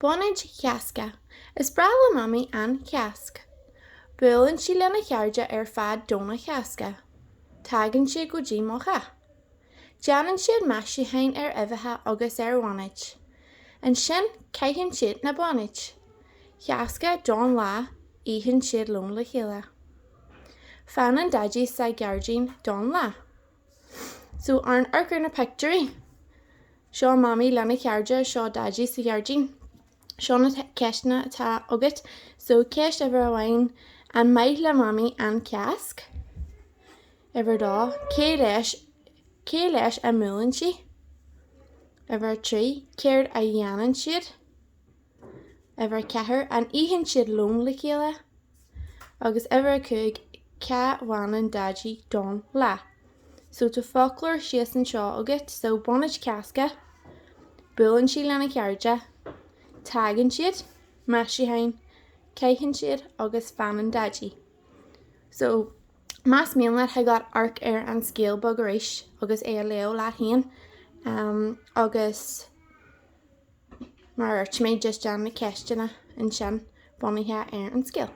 Bóinéid Chásca. Is breá le Mamaí an Chásc. Buaileann sí lena chairde ar fad Domhnach Cásca. Tagann siad go dtí mo theach. Déanann siad maisiúcháin ar uibheacha agus ar bhóinéid. Ansin caitheann siad na bóinéid Chásca don lá, itheann siad lón le chéile. Fanann Daidí sa ghairdín don lá. So, amharc ar na pictiúirí. Seo Mamaí lena chairde, seo Daidí sa ghairdín. Seo na ceisteanna atá agat. So, ceist uimhir amháin, an maith le Mamaí an Chásc? Uimhir dó, cé leis, cé leis a mbuaileann sí? Uimhir 3, céard a dhéanann siad? Uimhir 4, an itheann siad lón le chéile? Agus uimhir 5, cá bhfanann Daidí don lá? So tá foclóir síos anseo agat, so bóinéid Cásca, buaileann sí lena cairde, tagann siad, maisiúcháin, caitheann siad agus fanann Daidí. So más mian leat thig leat amharc ar an scéal beag arís agus é a léamh leat féin agus Mar a dúirt mé, just déan na ceisteanna ansin bunaithe ar an scéal.